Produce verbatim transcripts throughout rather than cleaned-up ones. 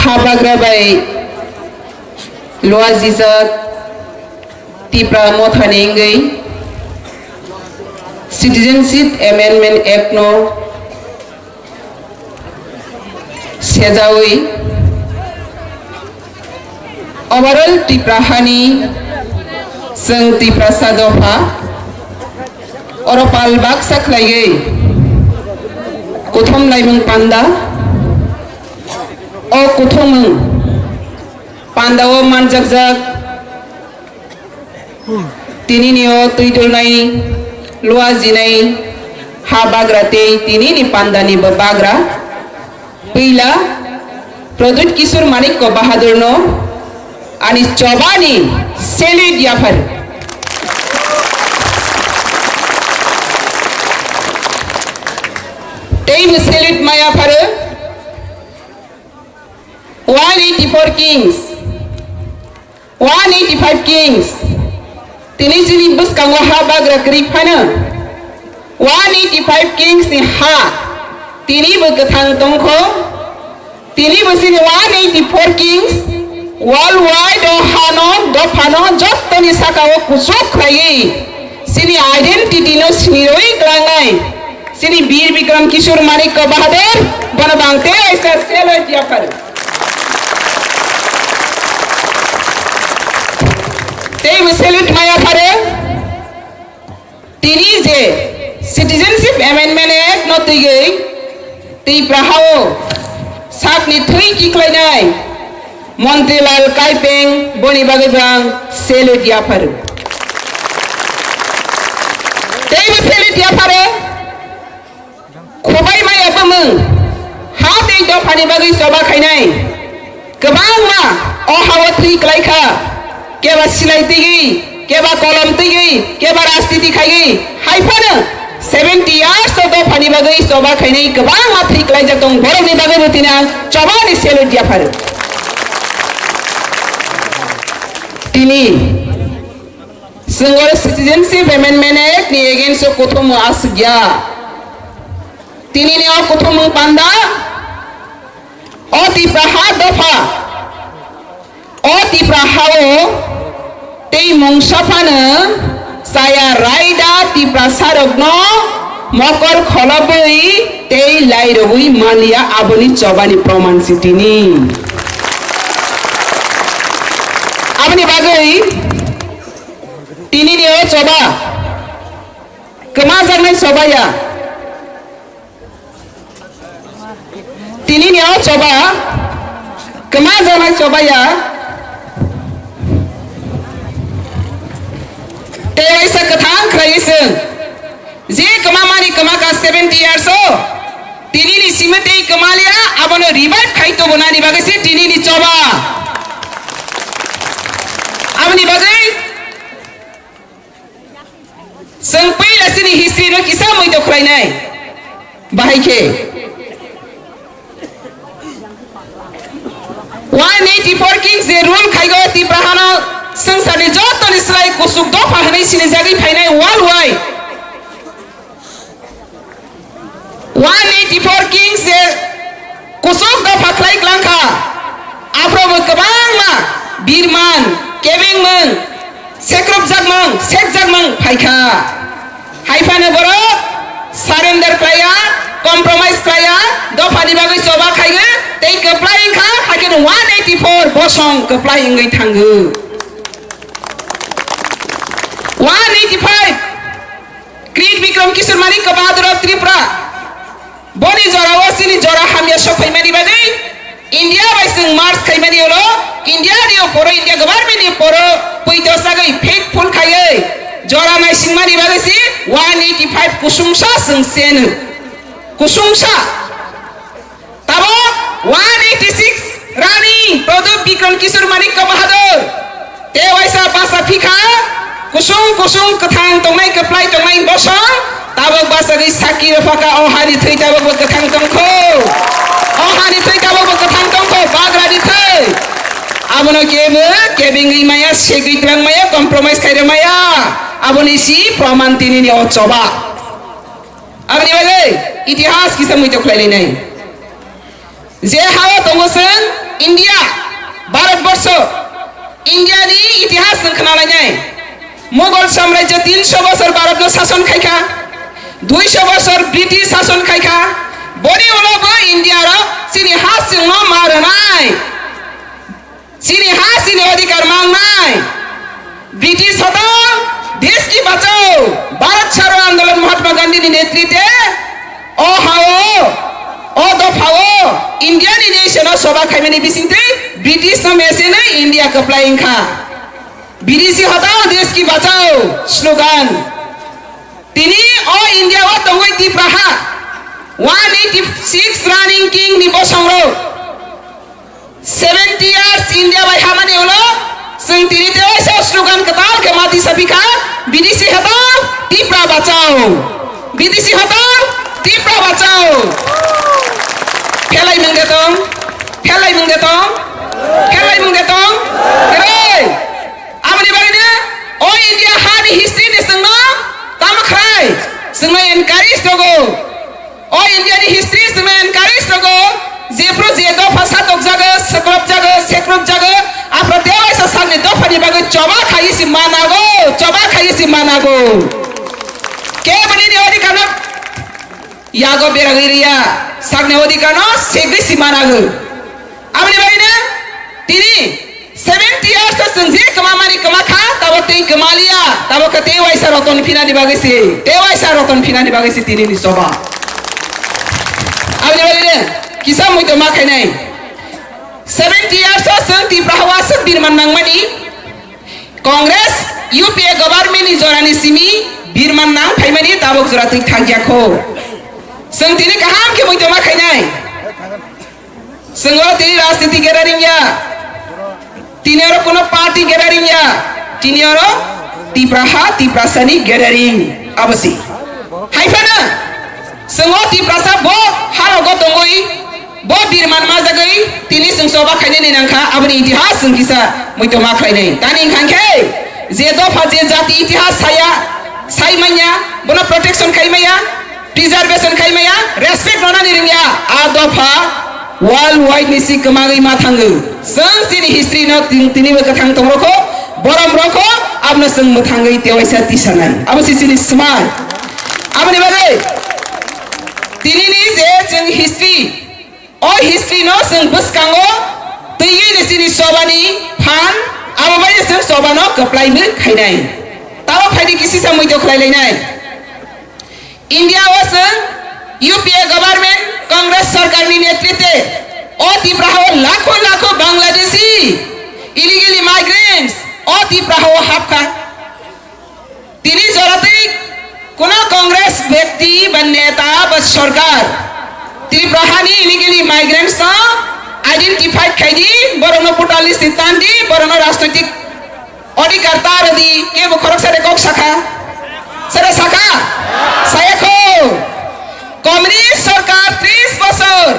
Habagra bai luajijak Tipra Mothani wngwi Citizenship Amendment Act no sejawi overall Tipra hani chwng Tiprasa dopha oro pal baksa khlaiwi kuthum laimung panda. O kuthumung pandao manjakjak tinini o twi dulnai, luajinai, ha bagra tei tinini pandani bo bagra. Puila Pradyut Kishore Manikya Bahadurno ani chobani salute yaphar. Tei bo salute ma yapharo. One eighty-four kings, one eighty-five kings, tini chini bwskango ha bagra kwrwi phano one eighty-five kings ni ha tini bo kwthang tongkho, tini bo chini one eighty-four kings worldwide o hano dophano jottoni saka o kuchuk khlaiwi chini identity no sinirwi klangnai. Chini Bir Bikram Kishore Manikya Bahadur, bono bang tei waisa salute yaphar. Tei bo salute ma yapharo. Tini je Citizenship Amendment Act no twiwi Tipra hao sakni thwi kiklainai Montri Lal Kaipeng boni bagwi bang salute yapharo. Tei bo salute yapharo. Khobai maya bumung ha tei dophani bagwi choba khainai kwbangma o hao thwi klaikha, keba silai twiwi, keba kolom twiwi, keba rajniti khaiwi, hai phano seventy years o dophani bagwi choba khainai kwbangma thwi klaijak tong, borokni bagwibo tini ang chobani salute yapharo. Tini chwng oro Citizenship Amendment Act ni against o kothomo aswk ya. Tinini o kothomo panda o Tipra ha dopha, o Tipra hao tei mungsa phano chaya raida Tiprasarokno mokol kholobwi tei lairogwi manliya, aboni chobani proman si tini. Aboni bagwi Tinini o choba kwmajaknai choba ya. Tinini o choba kwmajaknai choba ya. Tei waisa kwthang khlaiwi chwng je kwmamani kwmaka seventy years o tinini simi tei kwmaliya, abono revive khai tubunani bagwi se tinini choba. Aboni bagwi Chwng puila chini history no kisa muito khwlainai. Bahai khe one eighty-four kings je rule khaigo Tipra hano swngcharni jotoni slai kuchuk dopha hwnwi sinijagwi phainai worldwide. One eighty-four kings je kuchuk dopha khlai klangkha, aphrobo kwbangma birman, kebengmung, sekrupjakmung, sekjakmung phaikha. Haiphano borok surrender khlaiya, compromise khlaiya, dophani bagwi choba khaiwi tei kwplai wngkha, haikhe one eighty-four bosong kwplai wngwi thango. One eighty-five Krit Bikram Kishore Manikya Bahadur of Tripura. Boni jora o chini jora hamya sok phaimani bagwi India bai chwng march khaimani ulo India ni opor o, India government ni opor o puito sagwi faithful khaiwi jora naisingmani bagwi si one eighty-five kusungsa chwng seno. Kusungsa. Tabok one eighty-six Rani Pradyut Bikram Kishore Manikya Bahadur. Te waisa basa phikha, kusung kusung kwthang tongnai, kwplai tongnai bosong, tabok basa ri saki rophaka, o hani thwi tabok bo kwthang tongkho. O hani thwi tabok bo kwthang tongkho, bagra ni thwi. Abono kebo kebengwi maya, segwi twlang maya, compromise khaira maya. Aboni si proman tinini o choba. Aboni bagwi itihas kisa muito khlailainai. Je hao tongo chwng, India, Bharat Borsho, India ni itihas chwng khna lainai. Mughal samrajyo tinsho bosor Bharat no sason khai kha, duisho bosor British sason khai kha. Boni ulo bo India rok chini ha chwng no ma rwnai, chini ha chini odhikar mangnai. British hoto, desh ki bachao, Bharat Chharo Andolon Mahatma Gandhi ni netritwe o hao, o dophao India ni nation o soba khaimani bisingtwi British no mesenwi India kwplai wngkha. Bidesi hatao desh ki bachao slogan. Tini o India o tongwi Tipra ha one eighty six running king ni bosong rok. Seventy years India bai hamani ulo, chwng tini tei waisa slogan kwtal khe mati sapikha, Bidesi hatao Tipra bachao. Bidesi hatao Tipra bachao. Phelai mung de tong, phelai mung de tong, phelai mung de tong. Kwrwi. Aboni bagwino o India hani history ni chwngno tamo khlai, chwngno encourage rogo. O India ni history chwngno encourage rogo. Jephru je dopha satokjago, swkrobjago, sekrobjago, aphro tei waisa sakni dophani bagwi choba khaisi manago, choba khaisi manago. Keboni ni odhikarno yago beragwi riya, sakni odhikarno segwi si manago. Aboni bagwino tini seventy years to chwng je kwmamani kwma kha, tabo tei kwmaliya, tabo khe tei waisa roton phinani bagwi se, tei waisa roton phinani bagwi se tini ni soba. Aboni bagwino kisa muitu ma khainai. Seventy years to chwng Tipra hawa swk birman nangmani. Congress, U P A government ni jorani simi birman nang phaimani tabuk jora twi thangya kho. Chwng tini kaham khe muitu ma khainai. Chwng o tini rajniti gathering ya. Tini oro kuno party gathering ya. Tini oro Tipra ha, Tiprasa ni gathering. Abo si. Hai phano chwng o Tiprasa bo ha rogo tongwi bo birman majagwi tini chwng choba khainani nangkha, aboni itihas chwng kisa muitu ma khlainai. Tani wngkha khe je dopha je jati itihas saya, sai manya, bono protection khai maya, preservation khai maya, respect rwnani rwngya, a dopha world wide ni si kwmagwi ma thango. Chwng chini history no tin-, tinibo kwthang tong rokho, borom rokho, abono chwng mwthangwi tewaisa tisanai. Abo si chini smai. Aboni bagwi tini ni je chwng history, o history no chwng bwskango twiwi ni chini choba ni phan, abo bai chwng choba no kwplai bw khainai. Tamo phaidi kisisa muitu khlai lainai. India o chwng U P A government, Congress sarkar ni netritwe o Tipra hao lakho lakho Bangladeshi illegal immigrants o Tipra hao hapkha. Tini joratwi kuno Congress byakti ba neta ba sarkar Tipra hani illegal immigrants no identify khaidi, borokno voter list ni tandi, borokno rajnoitik odhikar ta rwdi, kebo khoroksa de kok sakha? Sere sakha? Sayakho. Communist sarkar tris bosor,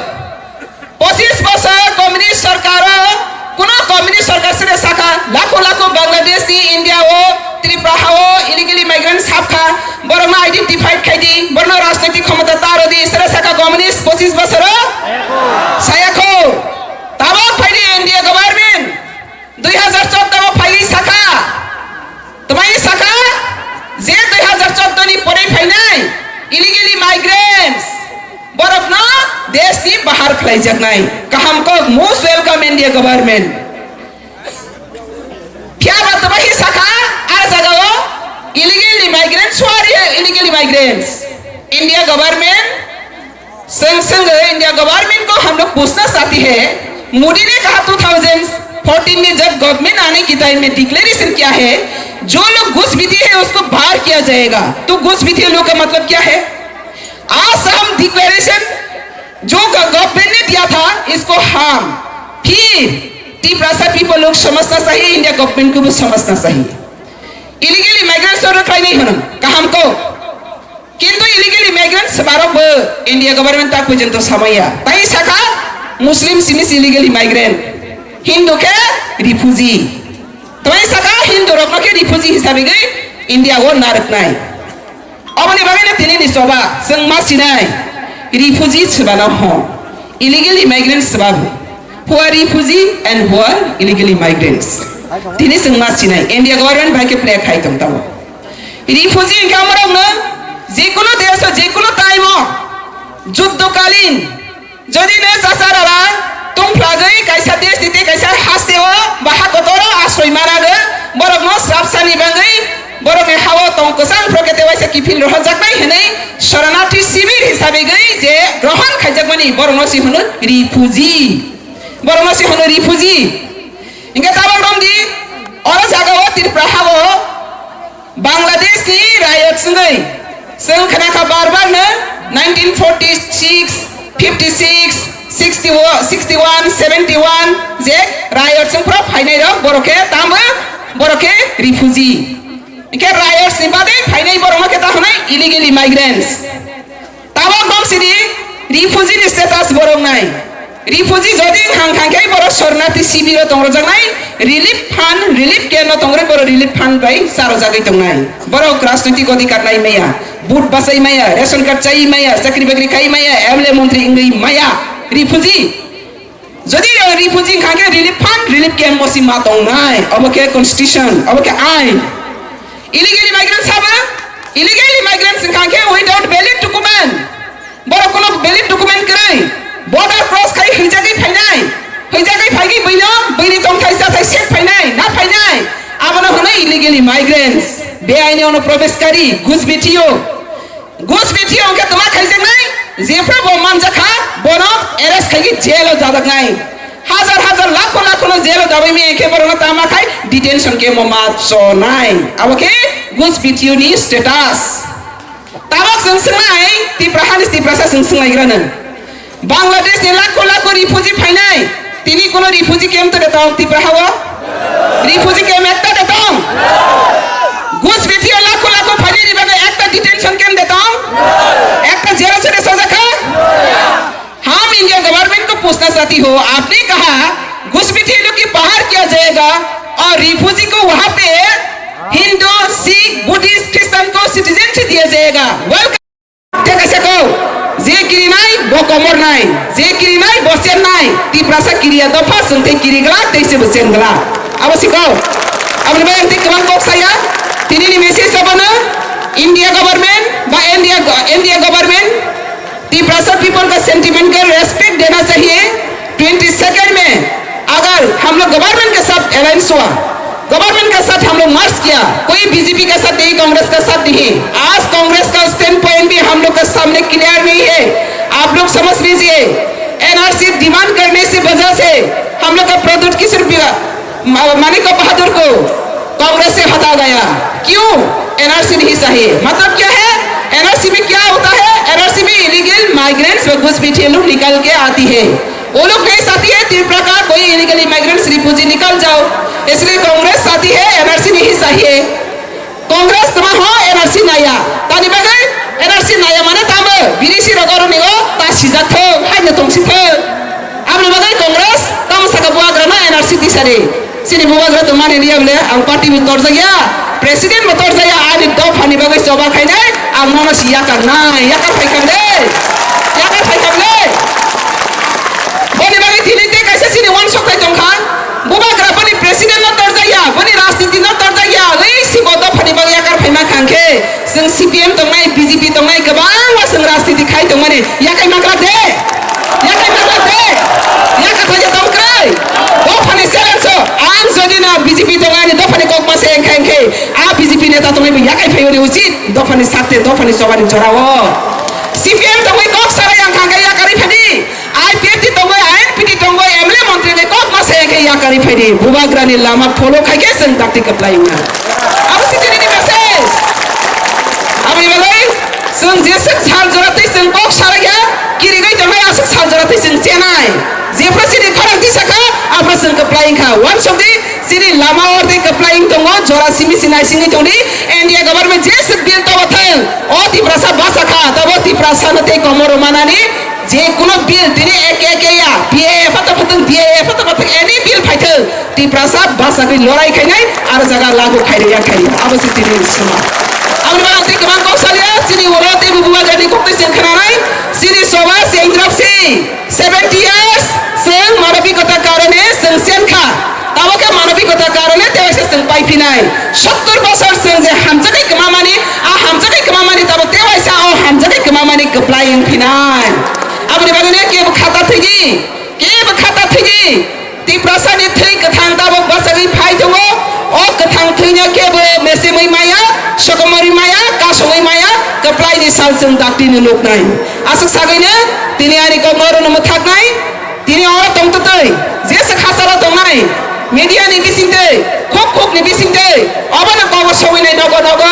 pochis bosor communist sarkar o, kuno communist sarkar sere sakha, lakho lakho Bangladesh ni India o, Tripura ha o illegal immigrants hapkha, borokno identify khaidi, borokno rajnaitik khomota ta rwdi, sere sakha communist pochis bosor o? Sayakho. Tabok phaidi India government. Dui hazar chordo o phaiwi sakha, twmai sakha je dui hazar chordo ni pore phainai illegal immigrants borokno desh ni bahar khlaijaknai. Kaham kok, most welcome India government. Phiya ba twmai sakha, a jaga o illegal immigrants, who are illegal immigrants? India government Chwng swngwi India government ko hum log puchna chahte hain, Modi ne kaha two thousand fourteen mein jab government aane ki time mein declaration kiya hai, jo log ghus bhithi hai usko bahar kiya jayega. To ghus bhithi log ka matlab kya hai? Aaj hum declaration jo government ne diya tha, isko hum phir Tiprasa people log samajhna chahiye, India government ko bhi samajhna chahiye. Illegal immigrants aur khlai nahi hona, kaham ko. Kintu illegal immigrants barok bo India government tak porjonto samaya. Tai sakha Muslim simi se illegal immigrant, Hindu khe refugee. Tai sakha Hindu rokno khe refugee hisabe gwi India o narwknai. Oboni bagwi no tini ni choba chwng ma sinai refugee swbano ho, illegal immigrant swbabo. Who are refugee and who are illegally migrants? Tini chwng ma sinai, India government bai khe play khai tong tamo. Refugee hwnkhe amorokno jekunu desh o, jekunu time o, juddokalin, jodi no chachar rara tongphlagwi kaisa desh ni tei kaisa haste o ba ha kotor o asroi manago, borokno srapsani bagwi borokni ha o tong kwchang phro khe tei waisa kiphil rohorjaknai hwnwi sharanarthi shibir hisabe gwi je grohon khaijakmani borokno se hwno refugee. Borokno se hwno refugee. Hinkhe tabok romdi, oro jaga o Tripura ha o Bangladesh ni riot wngwi. Chwng khna kha bar bar no nineteen forty six, fifty six, sixty, sixty one, seventy one je riot chwng phro phainai rok borok khe tamo borok khe refugee. Hinkhe riot ni bagwi phainai borok no khe ta hwnai illegal immigrants. Tabok bok sini refugee ni status borok nai. Refugee jodi hang hang khe borok sornati sibiro tong rojak nai, relief fund, relief camp no tong rwi borok relief fund bai cha rojagwi tong nai. Borok rajnoitik odhikar nai maya, vote bachai maya, ration card chai maya, chakri bakri khai maya, M L A montri wngwi maya. Refugee Jodi o refugee wngkha khe relief fund, relief camp o si ma tongnai, obo khe constitution, obo khe ain. Illegal immigrants habo, illegal immigrants wngkha khe without valid document, borok kono valid document kwrwi, border cross khai hwijagwi phainai, hwijagwi phaigwi buino buini tongthai chathai sek phainai, na phainai, abono hwno illegal immigrants, beaini onoproveshkari, ghusbitio. Ghus bithi hwnkhe tma khaijaknai, jephru bo manjakha, bono arrest khaigwi jail o jajaknai. Hajar hajar lakho lakho no jail o dabai maya khe borokno tama khai detention camp o ma chonai. Abo khe ghus bithi ni status. Tabok chwng swngnai, Tipra hani Tiprasa chwng swnglaigrano. Bangladesh ni lakho lakho refugee phainai, tini kono refugee camp to de tong Tipra hao? Refugee camp ekta de tong? Ghus bithi o lakho lakho phainai ni bagwi ekta detention camp de tong? Ekta jail se de soja kha? हम India government को पूछना चाहती हूँ, आपने कहा घुस बिठी लोग की बाहर किया जाएगा और रिफ्यूजी को वहाँ पे हिंदू, सिख, बुद्धिस्ट, क्रिश्चियन को सिटीजनशिप दिया जाएगा। Welcome. Tei kaisa kok, je kirinai bo komornai, je kirinai bo chennai, Tiprasa kiriya dopha chwng tei kiri glak tei se bo chen glak. Abo si kok. Aboni bagwi ang tei kwbang kok saya, tini ni message abono India government ba India, India government Tiprasa people ka sentiment ka respect dena chahiye. Twenty second में अगर हम लोग गवर्नमेंट के साथ अलायंस हुआ, गवर्नमेंट के साथ हम लोग मर्ज किया, कोई बीजेपी के साथ नहीं, कांग्रेस के साथ नहीं। आज कांग्रेस का स्टैंड पॉइंट भी हम लोग के सामने क्लियर नहीं है। आप लोग समझ लीजिए, एनआरसी डिमांड करने से वजह से हम लोग का प्रद्युत किशोर बिरा-, मा-, मानिक बहादुर को कांग्रेस से हटा गया। क्यों? एनआरसी नहीं चाहिए। मतलब क्या है? एनआरसी में क्या होता है? एनआरसी में इलीगल माइग्रेंट्स व घुसपैठिए लोग निकल के आती है। वो लोग नहीं चाहती है त्रिपुरा का कोई इलीगल इमिग्रेंट्स, रिफ्यूजी निकल जाओ, इसलिए कांग्रेस चाहती है एनआरसी नहीं चाहिए। Congress tama ho NRC naya. Tani bagwi NRC naya mane tamo? Bini sirok oro ni o ta sijak thung, hai no tong si thung. Aboni bagwi Congress tamo saka buagra no NRC tisari. Chini bubagra tongmani liya bole ang party bo torjakya, president bo torjakya, ani dophani bagwi choba khainai, ang nono si yakar nai, yakar phaikha bole, yakar phaikha bole. Boni bagwi tini tei kaisa chini wansok thai tongkha, bubagra boni president no torjakya, boni rajniti no torjakya, wi si bo dophani bagwi yakar phaima khangkhe. Chwng C P M tongnai, B J P tongnai, kwbangma chwng rajniti khai tongmani. Yakai makla de? Yakai makla de? Yakai phai tong kwrwi? Dophani challenge o. Ang jodi no B J P tongnai, ani dophani kok ma se engkha engkhe. A B J P neta tongnai bo yakai phai uni uchit. Dophani sakte, dophani chobani jora o. C P M tongwi kok sarai ang thangkhe yakarwi phadi. I P F T tongo, I N P T tongo, M L A montri ni kok ma se khe yakarwi phaidi, bubagrani lama follow khai khe chwng dakti kwplai wngna. Abo se chini ni message. Aboni bagwi chwng jeswk sal jora tei chwng kok sarai kha, kirigwi tongnai aswk sal jora tei chwng chenai. Jephru chini khorang tisa kha, aphru chwng kwplai wngkha. Wansok di, chini lama o tei kwplai wng tongo, jora simi si naisingwi tongdi. India government jeswk bill tobo thang, o Tiprasa basa kha, tobo Tiprasa no tei komoro manani. Je kuno bill tini eke eke ya, B A F to phatung, B A F to phatung, any bill phaithung, Tiprasa bachagwi lorai khainai, aro jaga lagu khairwi ya khairwi, abo se tini sima. Aboni bagwi tei kwbang kok salia, chini oro tei bubagrani kok tei chwng khnanai, chini soba chengdrap si, seventy years, chwng mano Manikota karone chwng senkha, tabo khe manobikota karone tewaisa chwng paiphinai. Sottor bosor chwng je hamjakgwi kwmamani, a hamjakgwi kwmamani tabo tewaisa o hamjakgwi kwmamani kwplai wngphinai. Aboni bagwino kebo khata thwini, kebo khata thwini. Tiprasani thwi kwthang tabuk bachagwi phai tongo. O kwthang thwino kebo mesimwi maya, sokomorwi maya, kasongwi maya, kwplaini sal chwng daktino nuknai. Aswk sagwino tini ani kokno orono mwthaknai. Tini oro tongtwtwi, jesa khasalo tongnai, media ni bisingtwi, khuk khuk ni bisingtwi, obono kobo sogwinai nogo nogo.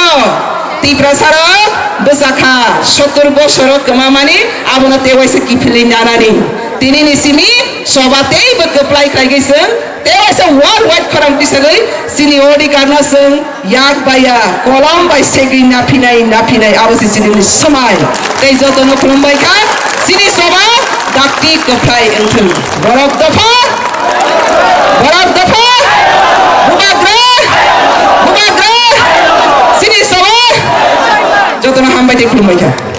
Tiprasa rok bwsakha, sottor bosoro kwmamani, abono tewaisa kiphilwi nanani. Tini ni simi soba teibo kwplai khlaigwi chwng, tewaisa world wide khorang tisagwi chini odhikar no chwng yak bai ya, kolom bai segwi naphinai, naphinai, abo se chini ni swmai. Tei jotono khulumbai kha, chini soba dakti kwplai wngthung. Borok dopha, borok dopha, bubagra, bubagra, chini soba. Jotono hambai tei khulumbai kha.